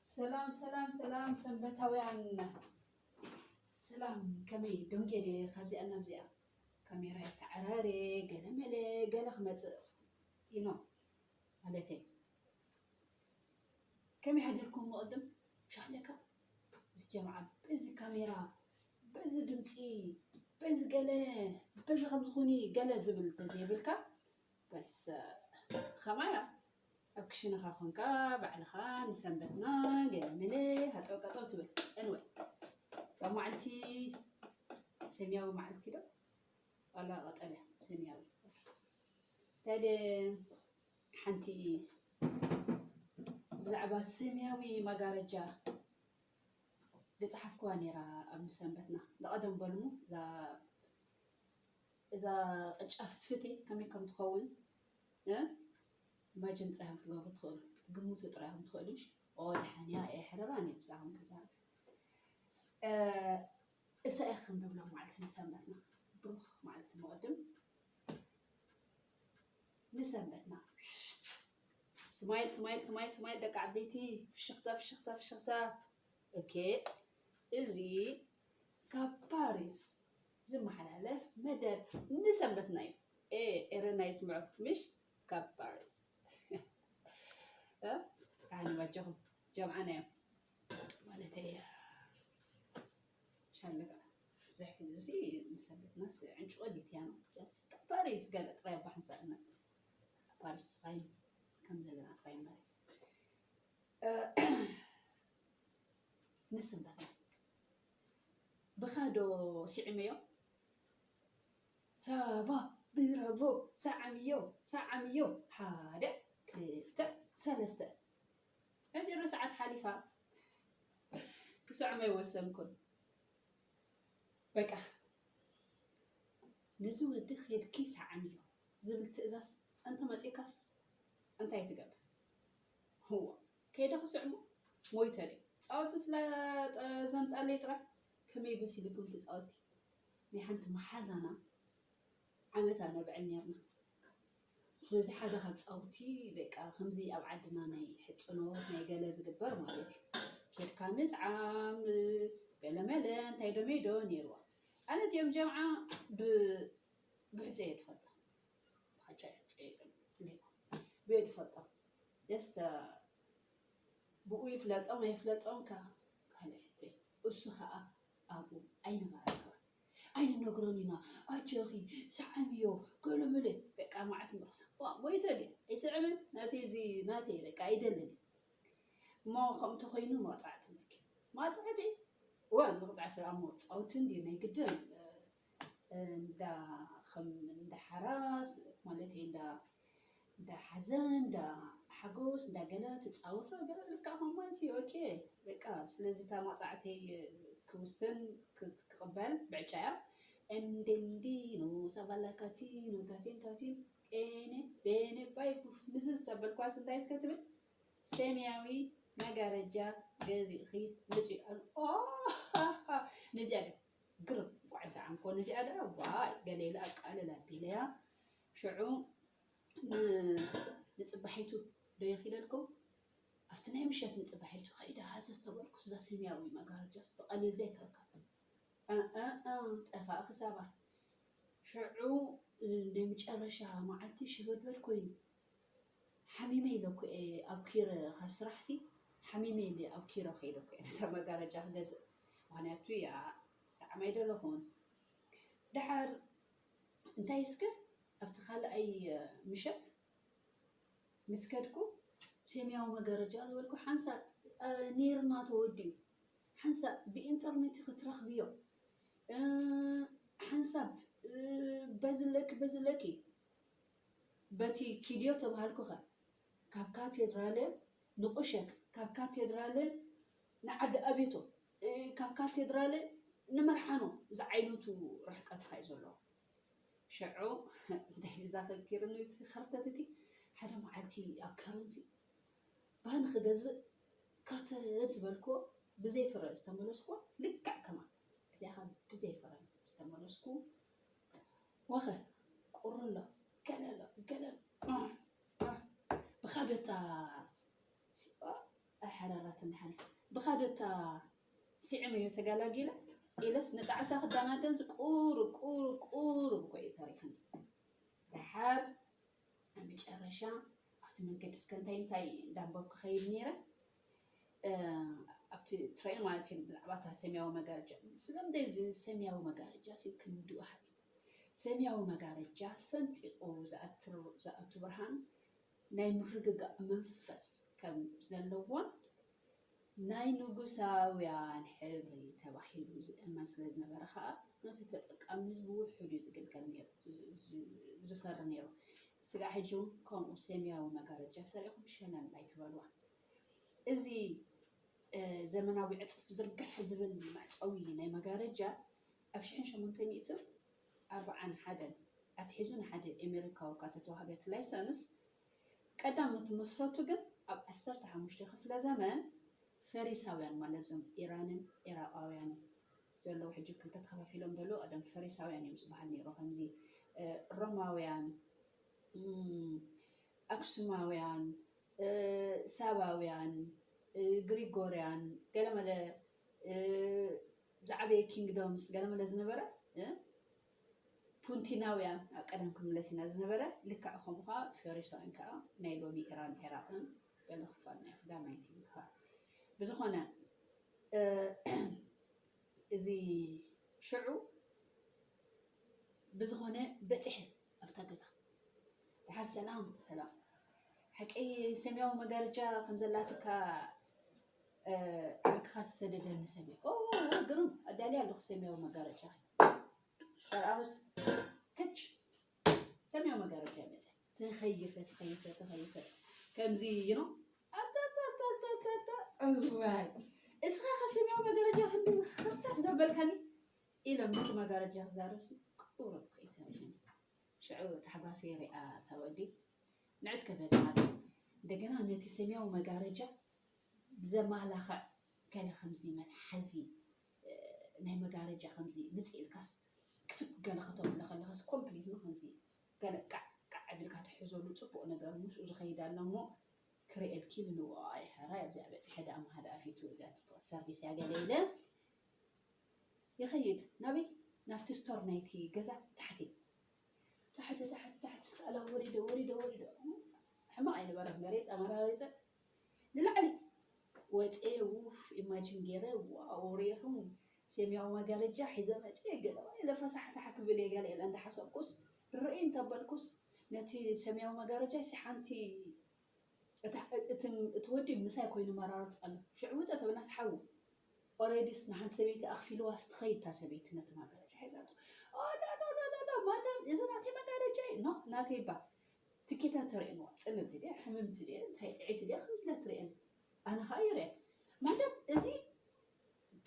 ሰላም ሰላም ሰላም ሰንበታውያን፣ ሰላም። ከመይ ደንጌ ድየ ካብዚኣ ናብዚኣ? ካሜራ ይተዓራረ፣ ገለ መለ ገለ ክመጽእ ኢኖ ማለተይ። ከመይ ሓዲርኩም? መቕድም ሻለካ ምስ ጀምዓ፣ በዚ ካሜራ፣ በዚ ድምፂ፣ በዚ ገለ፣ በዚ ከምዝኹኒ ገለ ዝብል ተዘይብልካ፣ በስ ከማያ ኣብ ክሽነኻ ኮንካ ባዕልኻ ንሰንበትና ገለ መለ ሃጠው ቀጠው ትብል። እንወይ እዛ መዓልቲ ሰሚያዊ መዓልቲ ዶ ዋላ ቀጠልያ ሰሚያዊ? ተደ ሓንቲ ብዛዕባ ሰሚያዊ መጋረጃ ዝጸሓፍኩዋ ነይራ ኣብ ንሰንበትና። ዝቐደም በልሙ እዛ እዛ ቅጫ ፍትፍተይ ከመይ ከም ትኸውን፣ እ? ኢማጅን ጥራይ ከም ትገብሩ ትኽእሉ፣ ትግምቱ ጥራይ ከም ትኽእሉ። እሺ፣ ኦ፣ ደሓን እያ፣ እየ ሕረራ፣ እኔ ብዛዕባ ክዛረብ። እ፣ እሳ እያ ከም ንብሎ መዓልቲ ንሰንበትና። ብሩኽ መዓልቲ መቕድም ንሰንበትና። ስማይል፣ ስማይል፣ ስማይል፣ ስማይል፣ ደቂ ዓበይቲ፣ ፍሽኽታ፣ ፍሽኽታ፣ ፍሽኽታ። ኦኬ፣ እዚ ካብ ፓሪስ ዝመሓላለፍ መደብ ንሰንበትና እዩ። ኤ፣ ኤረና ይስምዑ፣ ምሽ? ካብ ፓሪስ። እ? ኣነ ባጃኹም ጀምዓና እዮም። ማለተይ፣ ሻለቃ፣ ብዙሕ እዚ ንሰንበትናስ ዕንጭቆ ዲትያ ነው። ጃስቲስ ካብ ፓሪስ ገለ ጥራይ ኣባ ሓንሳእና። ፓሪስ ጥራይ ከም ዘለና ጥራይ እምበር። እ፣ ንስንበትና ብኻዶ ስዕመዮ። ሳባ ብራቮ፣ ሰዓምዮ፣ ሰዓምዮ። ሓደ፣ ክልተ፣ ሰለስተ። ዕዚሮ ሰዓት ሓሊፋ። ክስዕሞ ኣይወሰንኩን። በቃ፣ ነዚ ወዲ ኬድኪ ሰዓምዮ ዝብል ትእዛዝ እንተመጺእካስ እንታይ ትገብር? እዋ፣ ከይደ ክስዕሞ ሞይተ ድየ? ጻወቲ ስለ ዘምጻለይ ጥራይ ከመይ በሲልኩም ትጻወቲ? ናይ ሓንቲ መሓዛና ዓመት ኣነብዕል ኔርና። ስለዚ ሓደ ካብ ጻውቲ በቃ ከምዚ ኣብ ዓድና ናይ ሕጽኖት ናይ ገለ ዝግበር ማለት እዩ። ኬድካ ምስዓም ገለ መለ እንታይ ዶ መይዶ ኔርዋ። ኣነ እቲኦም ጀምዓ ብ-፣ ብሕጸ እየ ዝፈልጦም። ብሓጫ እየ ሕጸ እየ ዝፈልጦም። ብእየ ዝፈልጦም። ደስተ ብኡ ይፍለጦም ኣይፍለጦም ከ ካልእ ሕቶ እዩ። እሱ ኸኣ ኣብኡ ኣይንበራከብን። ኣይንነግሮን ኢና። ኣጆኺ፣ ሰዓምዮ፣ ገለመለ። በቃ መዓት ንረኽሳ። ዋ፣ ሞይተ ድየ? ኣይስዕምን። ናተይ እዚ ናተይ በቃ ኣይደልን። እሞ ከምኡ ተኾይኑ መቕጻዕቲ ኣለኪ። መቕጻዕቲ? እዋ፣ መቕጻዕቲ ስለ እሞ ጻውቲ እንድዩ ናይ ግድን። እ፣ እንዳ፣ ከም እንዳ ሓራስ፣ ማለት እንዳ፣ እንዳ ሓዘን፣ እንዳ ሓጎስ፣ እንዳ ገለ ትጻወቶ፣ ገለ ልክዕ ከም ማለት እዩ። ኦኬ፣ በቃ፣ ስለዚ እታ መቕጻዕተይ ክውስን፣ ክ-፣ ክቕበል ብዕጫ እያ። ኤንዴንዲኖ፣ ሳቫላ ካቲኖ፣ ካቲን፣ ካቲን፣ ኤኔ፣ ቤኔ፣ ባይኩፍ፣ ንዚ ዝተበልኳስ እንታይ እስከ ትብል? ሰማያዊ መጋረጃ ገዚእኺ ምጺ ኣሉ። ኦ፣ ነዚኣ ደ ግርም፣ እንኳዕ ሰዓምኮ ነዚኣ ደ፣ ዋይ፣ ገለ ኢለ ኣቃልል ኣቢለያ። ሽዑ ን-፣ ንጽባሒቱ ዶ ይኺደልኩም? ኣብቲ ናይ ምሸት ንጽባሒቱ ከይደ ሃሰስ ተበልኩ፣ እዛ ሰማያዊ መጋረጃስ ብቐሊል ዘይትረከብ። እ፣ እ፣ እ፣ ጠፋእኺ ሳባ። ሽዑ፣ እ፣ ናይ መጨረሻ መዓልቲ ሽበድበድ ኮይኑ። ሓሚመ ኢለ እኮ እየ ኣብ ኪረ ካብ ስራሕሲ፣ ሓሚመ ኢለ ኣብ ኪረ ከይደ እኮ እየ ነታ መጋረጃ ክገዝእ። ምኽንያቱ እያ ሰዓም ኣይደለኹን። ደሓር እንታይ እስከ ኣብቲ ካልኣይ፣ እ፣ ምሸት ምስ ከድኩ ሰማያዊ መጋረጃ ዝበልኩ ሓንሳብ፣ እ፣ ኔርና ተወዲኡ። ሓንሳብ ብኢንተርኔት ክትረኽብዮ፣ እ፣ ሓንሳብ፣ እ፣ በዝለኪ፣ በዝለኪ። በቲ ኪድዮ ተባሃልኩኸ፣ ካብ ካቴድራለ ንቁሸት፣ ካብ ካቴድራለ ንዓዲ ኣቤቶ፣ እ፣ ካብ ካቴድራለ ንመርሓኖ ዝዓይነቱ ርሕቀት ኸኣ እዩ ዘለዎ። ሽዑ እንታይ እዩ ዘዘኪሩኒ እቲ ከርተት እቲ፣ ሓደ መዓልቲ ኣብ ከረንሲ ባኒ ክገዝእ ከርተት ዝበልክዎ ብዘይ ፍረ ዝተመለስክዎ ልክዕ ከማን እዚኣ ኸኣ ብዘይ ፍረ ዝተመለስኩ ወኸ ቁሪ ኣሎ ገለ ኣሎ ገለ ኣሎ፣ እ፣ እ፣ ብኻደታ ስ-፣ እ፣ ኣይ ሓረራትኒ ሓኒ። ብኻደታ ስዒመዮ ተጋላጊለ ኢለስ ንጣዕሳ ክዳና ደንስ ቁሩብ ቁሩብ ቁሩብ እኮ እዩ ተሪፍኒ። ደሓር ኣብ መጨረሻ ኣብቲ መንገዲ እስከ እንታይ እንታይ እንዳንበብኩ ከይድ ነይረ። ኣብቲ ትሬን ማለት እዩ ብዛዕባ እታ ሰማያዊ መጋረጃ ስለምንታይ እዚ ሰማያዊ መጋረጃ ሲ ክንድኡ ሓቢብ ሰማያዊ መጋረጃ ሰንጢቑ ዝኣቱ ብርሃን ናይ ምርግጋእ መንፈስ ከም ዘለዎን ናይ ንጉሳውያን ሕብሪ ተባሂሉ ዝእመን ስለ ዝነበረ ከዓ ነቲ ተጠቃሚ ህዝቢ ውሑድ እዩ ዝግልገል ነይሩ ዝፈሪ ነይሩ። ስጋዕ ሕጂ እውን ከምኡ ሰማያዊ መጋረጃ ተሪእኹም ሸነን ኣይትበልዋ። እዚ ዘመናዊ ዕፅፍ ዝርግሕ ዝብል መዕፀዊ ናይ መጋረጃ ኣብ ሽሕን ሸሞንተ ሚእትን ኣርብዓን ሓደን ኣትሒዙ ንሓደ ኤሜሪካዊ እካ ተተዋህበ እቲ ላይሰንስ ቀዳም እቲ መስረቱ ግን ኣብ ዓሰርተ ሓሙሽተ ክፍለ ዘመን ፈሪሳውያን ማለት እዞም ኢራንን ኢራቃውያንን ዘለዉ ሕጂ ክልተ ተኸፋፊሎም ዘለዉ ቀደም ፈሪሳውያን እዮም ዝበሃል ነይሩ ከምዚ ሮማውያን ኣክሱማውያን ሳባውያን ግሪጎርያን ገለመለ ዝዓበየ ኪንግዶምስ ገለመለ ዝነበረ ፑንቲናውያን ኣብ ቀደም ክምለስ ኢና ዝነበረ ልክዕ ከምኡ ከዓ ፈሪሳውያን ከዓ ናይ ሎሚ ኢራን ኢራቅን ገለ ክፋል ናይ ኣፍጋን ናይቲ ከዓ ብዝኾነ እዚ ሽዑ ብዝኾነ በፂሐ ኣብታ ገዛ ድሓር ሰላም ሰላም ሓቀይ ሰማያዊ መጋረጃ ከምዘላትካ ዓርክኻ ዝሰደደኒ ሰብ እዩ ግሩም ኣዳልያ ኣለኹ ሰማያዊ መጋረጃ ተርኣውስ ከች ሰማያዊ መጋረጃ ይመፀ ተኸይፈ ተኸይፈ ተኸይፈ ከምዚ ይኖ እዋይ እስኻ ከሰማያዊ መጋረጃ ክንዲ ክርተት ዘበልካኒ ኢለ ምስ መጋረጃ ክዛረብ ቁሩብ ከይተርፍኒ ሽዑ ታሕጓሰይ ሪኣ ተወዲ ንዕስ ከበድናዶ እንደገና ነቲ ሰማያዊ መጋረጃ ብዘማላኽዕ ገለ ከምዚ መትሓዚ ናይ መጋረጃ ከምዚ ምፅ ኢልካስ ክፍት ገለ ከተብሎ ከለካስ ኮምፕሊት ዩ ከምዚ ገለ ቃዕ ቃዕ ኣቢልካ ትሕዘሉ ፅቡቅ ነገር ምስኡ ዝኸይድ ኣሎ እሞ ክርእየልኪ ኢሉ ንውኦ ኣይ ሕራይ ኣብዚኣ በፂሐ ደኣ መሃ ደኣ ፊቱ ኢላ ፅቡቅ ሰርቪስ እያ ገለ ኢለ ይኸይድ ናበይ ናብቲ ስቶር ናይቲ ገዛ ታሕቲ ታሕቲ ታሕቲ ታሕቲ እስካላ ወሪደ ወሪደ ወሪደ ሕማቕ ኣይነበረን ገሬፀ መራሪፀ ንላዕሊ ወፀ ውፍ ኢማጂን ገይረ ዋው ሪኢኹም ሰማያዊ መጋረጃ ሒዘ መፅየ ገለ ኢለ ፈሳሕሳሕ ክብል እየ ገለ ኢለ እንዳሓሰብኩስ ርእይ እንተበልኩስ ነቲ ሰማያዊ መጋረጃ ሲ ሓንቲ እቲ ወዲ ምሳይ ኮይኑ መራርፅ ኣሎ ሽዑ ውፀ ተብልናስ ሓዊ ኦሬዲስ ንሓንቲ ሰበይቲ ኣኽፊልዋ ስትኸይድ እታ ሰበይቲ ነቲ መጋረጃ ሒዛቶ ማዳም እዚ ናተይ መጋረጃ እዩ ኖ ናተይ ይባል ትኬታ ተርእንዋ ፅልምቲ ድያ ሕምምቲ ድያ እንታይ ጥዕይቲ ድያ ከምዝለ ትርእን ኣነ ከዓ ይርአ ማዳም እዚ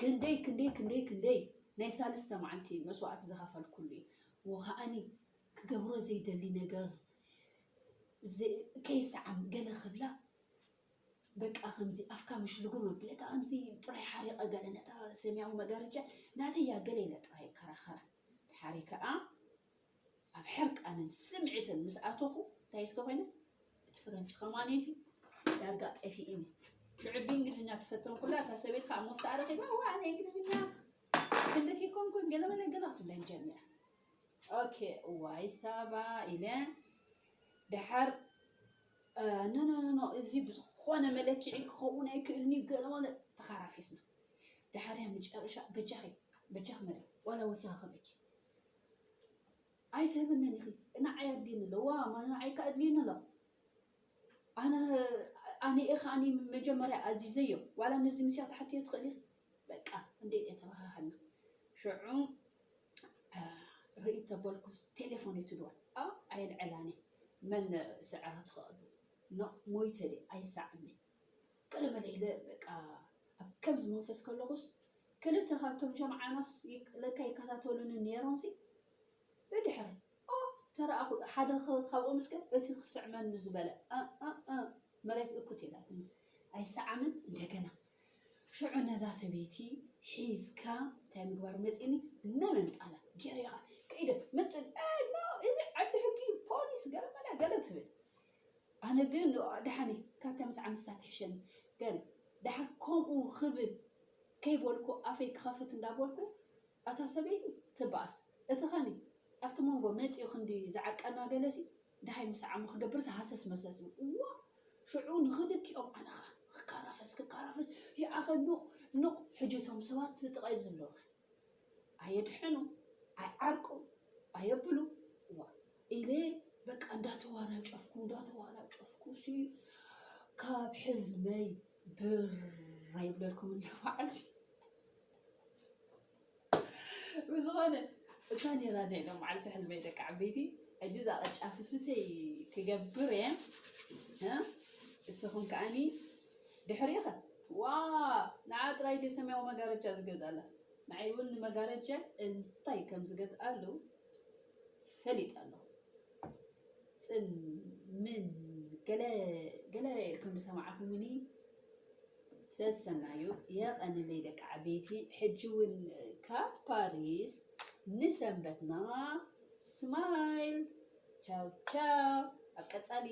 ክንደይ ክንደይ ክንደይ ክንደይ ናይ ሳልስተ መዓልቲ መስዋእቲ ዝኸፈልኩሉ እዩ ወ ከዓኒ ክገብሮ ዘይደሊ ነገር ከይሰዓም ገለ ክብላ በቃ ከምዚ ኣፍካ ምሽ ልጉም ኣብለካ ከምዚ ጥራይ ሓሪቐ ገለ ነታ ሰማያዊ መጋረጃ ናተያ ገለ ኢለ ጥራይ ከራኸራ ድሓሪ ከዓ ኣብ ሕርቃንን ስምዒትን ምስ ኣተኹ እንታይ እስከ ኮይነ እቲ ፍረንጂ ከማነይሲ ዳርጋ ጠፊእኒ ሽዑ ብእንግሊዝኛ ትፈተን ኩላ እታ ሰበይት ከዓ መፍትኣ ረኺባ ዋ ኣነ እንግሊዝኛ ክንደት ይኮንኩን ገለመለ ገለ ክትብለኒ ጀሚራ ኦኬ ዋይ ሳባ ኢለ ደሓር ኖኖኖኖ እዚ ብዝኾነ መለክዒ ክኸውን ኣይክእልኒ ገለመለ ተኻራፊስና ደሓር እያ መጨረሻ በጃኺ በጃኺ መሪ ዋላ ወሲኻ ከበኪ ኣይትህብነን ኢኺ ንዓይ ኣድልየኒ ኣሎ ዋ ንዓይ ከ ኣድልየኒ ኣሎ ኣነ ኣነ ኢኻ ኣነ መጀመርያ ኣዚዘዮ ዋላ ነዚ ምስያ ትሓትዮ ትኽእል ኢኺ በቃ እንደ እየ ተባሃሃልና ሽዑ ርእይ ተበልኩስ ቴሌፎን እዩ ትድወል ኣየልዕላኒ መን ስዕራ ትኸእሉ ኖ ሞይተ ድየ ኣይሰዓኒ ገለመለ ኢለ በቃ ኣብ ከምዚ መንፈስ ከለኹስ ክልተ ካብቶም ጀምዓናስ ለካ ይከታተሉኒ ነይሮምሲ ብድሕሪ ኦ ተረኣኹ ሓደ ካብኦም እስከ እቲ ክስዕመኒ ዝበለ መሬት እኩት ኢላትኒ ኣይሰዓምን እንደገና ሽዑ ነዛ ሰበይቲ ሒዝካ እንታይ ምግባር መፂኒ መመንጣላ ገይረ ኢኻ ከይደ ምጥል ኖ እዚ ዓዲ ሕጊ ፖሊስ ገለ መለ ገለ ትብል ኣነ ግን ደሓኒ ካብታ ምስ ዓምስታ ትሕሸኒ ገለ ደሓር ከምኡ ክብል ከይበልኩ ኣፈይ ክኸፍት እንዳበልኩ፣ ኣታ ሰበይቲ ትበኣስ። እቲ ኸኒ ኣብቲ መንጎ መፂኡ ክንዲ ዝዓቀና ገለሲ ደሃይ ምስ ዓሙ ክገብር ዝሃሰስ መሰት እዩ። እዋ ሽዑ ንኽልቲኦም ኣነ ኸዓ ክካራፈስ ክካራፈስ ይዓኸ ኑቕ ኑቕ። ሕጂ እቶም ሰባት ትጥቓይ ዘለኹ ኣየድሕኑ ኣይዓርቁ ኣየብሉ እዋ ኢለ በቃ እንዳተዋናጨፍኩ እንዳተዋናጨፍኩ ሲ ካብ ሕልመይ ብር ኣይብለልኩም እንደ መዓልቲ። ብዝኾነ እሳ ነይራ ናይ ሎም መዓልቲ ሕልመይ ደቂ ዓበይቲ። ሕጂ እዛ ቅጫ ፍትፍተይ ክገብር እየ። እ? እስኹም ከኣኒ ድሕሪኸ ዋ ንዓ ጥራይ ድየ ሰማያዊ መጋረጃ ዝገዝኣላ? ንዓይ እውን ንመጋረጃ እንታይ ከም ዝገዝኣሉ ፈሊጠ ኣለኹ። ጽን ምን ገለ ገለ ኢልኩም ዝሰማዕኩምኒ ሰሰናዩ የቐንለይ ደቂ ዓበይቲ። ሕጂ እውን ካብ ፓሪስ ንሰንበትና ስማይል። ቻው ቻው፣ ኣብ ቀጻሊ።